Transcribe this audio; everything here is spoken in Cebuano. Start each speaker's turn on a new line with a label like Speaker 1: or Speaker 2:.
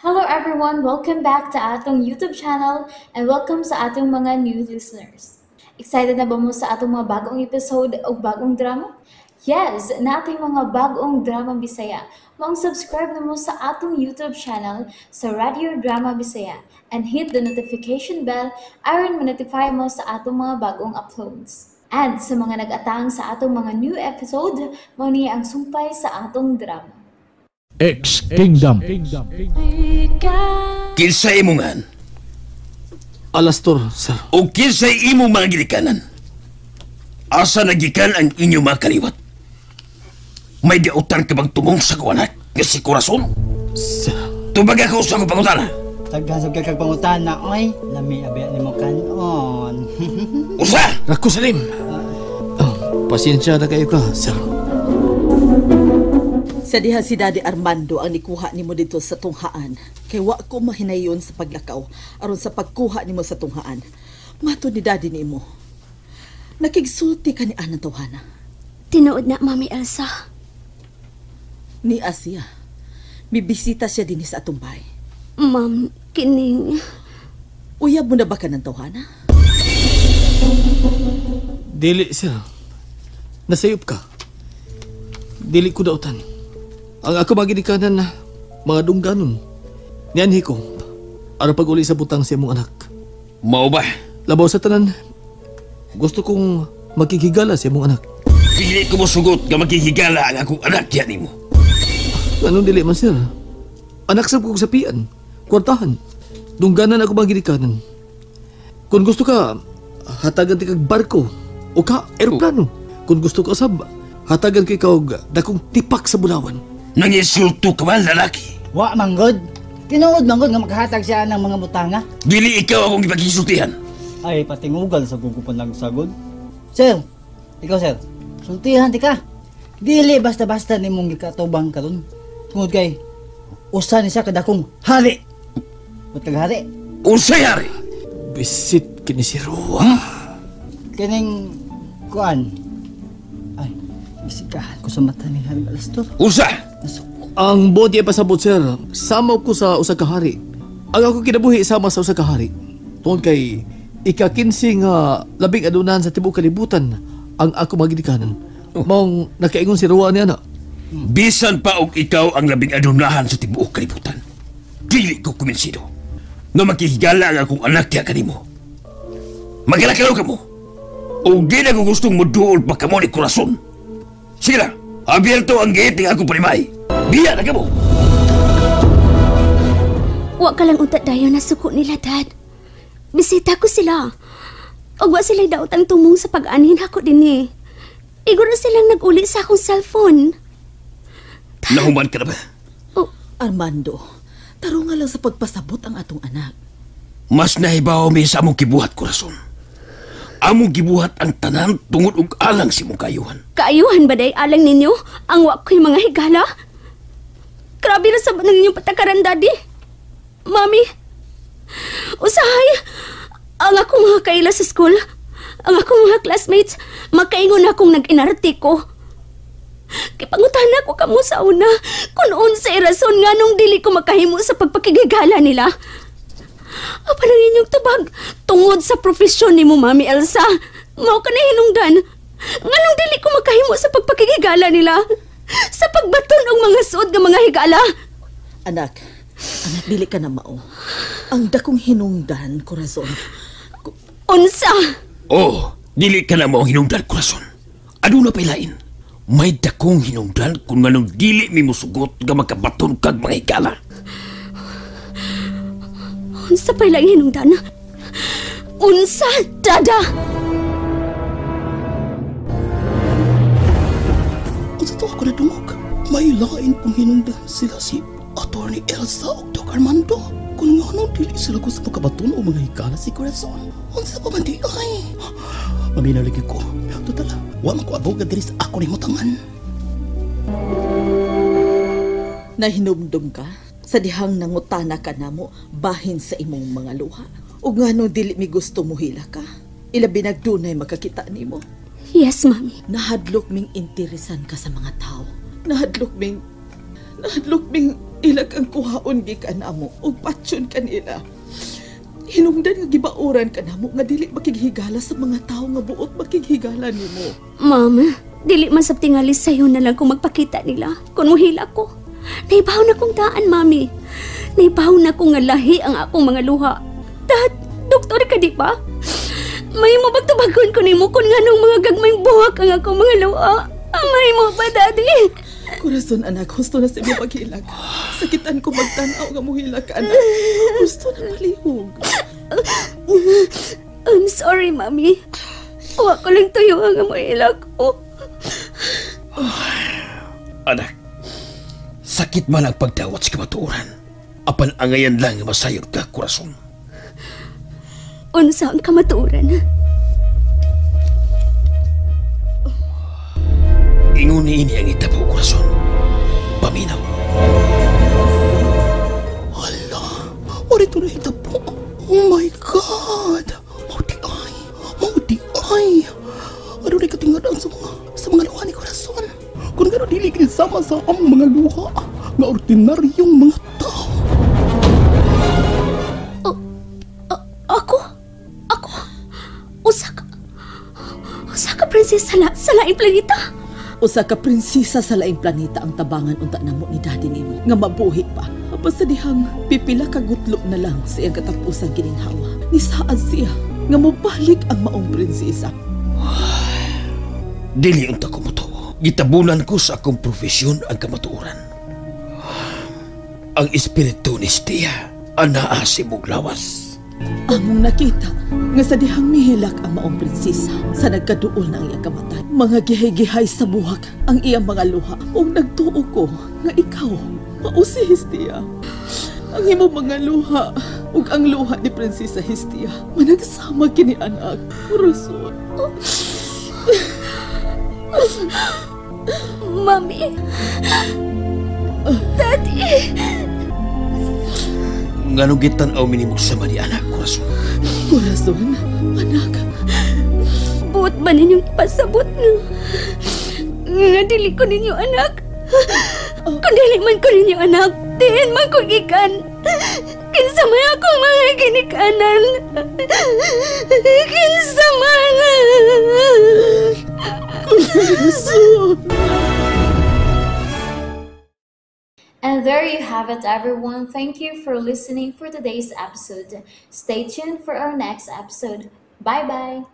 Speaker 1: Hello everyone! Welcome back to atong YouTube channel and welcome sa atong mga new listeners. Excited na ba mo sa atong mga bagong episode o bagong drama? Yes! Nating mga bagong drama Bisaya. Maong subscribe na mo sa atong YouTube channel sa Radio Drama Bisaya and hit the notification bell aron ma-notify mo sa atong mga bagong uploads. And sa mga nag-atang sa atong mga new episode, mao ni ang sumpay sa atong drama.
Speaker 2: X Kingdom.
Speaker 3: Kinsa imongan?
Speaker 4: Alastor, sir.
Speaker 3: O kinsay imong mga gilikanan? Asa nagikan ang inyong mga kaliwat? May diutan ka bang tumong sa kuwanak nga si Corazon?
Speaker 4: Sir.
Speaker 3: Tubag ako sa akong pangutana.
Speaker 5: Daghan sa kag pangutana, oy. Lami abi nimo kanon.
Speaker 3: Usa!
Speaker 4: Rako Salim. Oh, pasensya na kayo ka, sir.
Speaker 6: Sa diha si Daddy Armando ang nikuha nimo dito sa tunghaan. Kay wa ko mahinayon sa paglakaw aron sa pagkuha nimo sa tunghaan. Mato ni Daddy nimo. Nakigsulti ka ni Anang tawhana.
Speaker 7: Tinuod na, Mami Elsa.
Speaker 6: Ni Asia. Mibisita siya dinhi sa atong bahay.
Speaker 7: Ma'am, kining.
Speaker 6: Uyab mo na ba ka ng tawhana?
Speaker 4: Dili, sir. Nasayop ka. Dili ko dautan. Ang ako mga ginikanan na mga dungganon. Nianhi ko. Aron pag-uli sa butang sa imong anak.
Speaker 3: Mao ba?
Speaker 4: Labaw sa tanan, gusto kong makikigala sa imong anak.
Speaker 3: Dili ko mosugot nga makihigala ang akong anak diyan nimo.
Speaker 4: Anong dili man, sir? Anak sa kong sapian, kwartahan. Dungganan ako mga ginikanan. Kung gusto ka, hatagan ti kag barko o ka eroplano. Kung gusto ka sab, hatagan ko ikaw og dakong tipak sa bulawan.
Speaker 3: Nangisulto ka ba, lalaki?
Speaker 5: Wa manggod. Tinuod manggod nga makahatag siya ng mga butanga.
Speaker 3: Dili ikaw akong ipagisultihan.
Speaker 5: Ay, patingugal sa gugupan lang sagod. Sir, ikaw sir, sultihan ti ka. Dili basta-basta nimong gikatubang karon. Tungod kay usa ni siya kadakong hari. Ba't kag hari?
Speaker 3: Unsay hari?
Speaker 4: Bisit kini si Rua.
Speaker 5: Kining kuan. Ay, isikahan ko sa mata ni Haring Alastor.
Speaker 3: Usa!
Speaker 4: Ang bodi ay pasabot, sir. Sama ko sa usa ka hari. Ang ako kinabuhi sama sa usa ka hari. Tungod kay ika-15 nga labing adunan sa tibuok kalibutan ang ako magidikanan. Maong nakaingon si Rua niya na.
Speaker 3: Bisan pa og ikaw ang labing adunahan sa tibuok kalibutan. Dili ko kumbinsido nga makihigala ang akong anak diha kanimo. Magalakaw ka mo. O di na ko gustong muduol pa kamo ni Corazon. Sige na, abierto ang gate ng akong palimay. Biya na kamo.
Speaker 7: Wa ka lang unta dayon na suko nila, Dad. Bisita ko sila. Og wa sila daot ang tumong sa pag-anhin ako dinhi. Iguro silang nag-uli sa akong cellphone.
Speaker 3: Nahuman ka na ba?
Speaker 7: Oh,
Speaker 6: Armando, tarunga lang sa pagpasabot ang atong anak.
Speaker 3: Mas nahibaw mi sa among gibuhat, Corazon. Among gibuhat ang tanan tungod og alang sa imong kaayuhan.
Speaker 7: Kaayuhan ba day alang ninyo ang wa ko'y mga higala? Grabe ra sa ng inyong patakaran, Daddy. Mami, usahay, ang akong mga kaila sa school, ang akong mga classmates, makaingon akong nag-inarte ko. Kipangutana ko kamo sa una kung unsay rason nga nung dili ko makahimo sa pagpakigigala nila. Apan ang inyong tubag tungod sa profesyon nimo, Mami Elsa. Mao ka na hinungdan. Nganong dili ko makahimo sa pagpakigigala nila? Sa pagbaton og mga suod nga mga higala.
Speaker 6: Anak, anak, dili ka na mao. Ang dakong hinungdan, Corazon.
Speaker 7: Unsa?
Speaker 3: Oh, dili ka na mao ang hinungdan, Corazon. Aduna pa ilain. May dakong hinungdan kung nganong dili mi mosugot nga makabaton kag mga higala.
Speaker 7: Unsa pa ilang hinungdan? Unsa, Dada?
Speaker 8: Unsa to ako nadungog? May lain pong hinungdan sila si Attorney Elsa ug Doc Armando. Kung nganong dili sila gusto makabaton o mga higala si Corazon. Unsa pa man di ay? Maminaw lagi ko. Total, wa man ko abogad diri sa ako ni mutangan.
Speaker 6: Nahinumdum ka sa dihang nangutana ka namo bahin sa imong mga luha. Ug nganong dili mi gusto muhila ka. Ilabi nagdunay makakita nimo.
Speaker 7: Yes, Mami.
Speaker 6: Nahadlok ming interesan ka sa mga tao. Nahadlok ming Ila kang kuhaon gikan namo ug patyon kanila. Hinungdan nga gibauran ka namo nga dili makighigala sa mga tawo nga buot makighigala nimo.
Speaker 7: Ma'am, dili man sab tingali sayo na lang kung magpakita nila. Kung muhila ko. Naibaw na kong daan, Mami. Naibaw na kong nga lahi ang akong mga luha. Dad, doktor ka di ba? May mo bagtubagon ko nimo kung nganong mga gagmayng buhak ang akong mga luha. May mo ba, Daddy?
Speaker 6: Corazon, anak, husto na sa imo paghilak. Sakitan ko magtan-aw nga muhilak ka, anak. Husto na palihog.
Speaker 7: I'm sorry, Mami. Wa ko lang tuyo ang muhilak ko.
Speaker 3: Anak, sakit man ang pagdawat sa kamatuoran. Apan angayan lang nga masayod ka, Corazon.
Speaker 7: Unsa ang kamatuoran?
Speaker 3: Ingon niini ang itabo, Corazon. Paminaw.
Speaker 8: Hala, warito na itabo. Oh my God! Mao di ay. Ano na katingadaan sa mga luha ni Corazon? Kung gano'n dili kini sama sa among mga luha, nga ordinaryong mga tao.
Speaker 7: Ako? Ako? Usa ka prinsesa sa laing planeta?
Speaker 6: Usa ka prinsesa sa laing planeta ang tabangan unta namo ni Daddy nimo nga mabuhi pa. Apan sa dihang pipila ka gutlo na lang sa iyang katapusang gininhawa. Nisaad siya nga mobalik ang maong prinsesa.
Speaker 3: Dili unta ko motuo. Gitabunan ko sa akong profesyon ang kamatuoran. Ang espiritu ni Stia anaa sa imong lawas.
Speaker 6: Among nakita nga sa dihang mihilak ang maong prinsesa sa nagkaduol na ang iyang kamatayon. Mga gihay-gihay sa buhak ang iyang mga luha. Ug nagtuo ko nga ikaw mao si Hestia. Ang imong mga luha ug ang luha ni Prinsesa Hestia managsama kini, anak. Corazon.
Speaker 7: Mami. Daddy.
Speaker 3: Nganong gitan-aw minimog sama ni anak, Corazon?
Speaker 6: Corazon, anak.
Speaker 7: Buot ba ninyong ipasabot nga? Nga dili ko ninyo anak. Kung dili man ko ninyo anak, diin man ko gikan. Kinsa man akong mga ginikanan. Kinsa man.
Speaker 6: Corazon.
Speaker 1: And there you have it, everyone. Thank you for listening for today's episode. Stay tuned for our next episode. Bye-bye.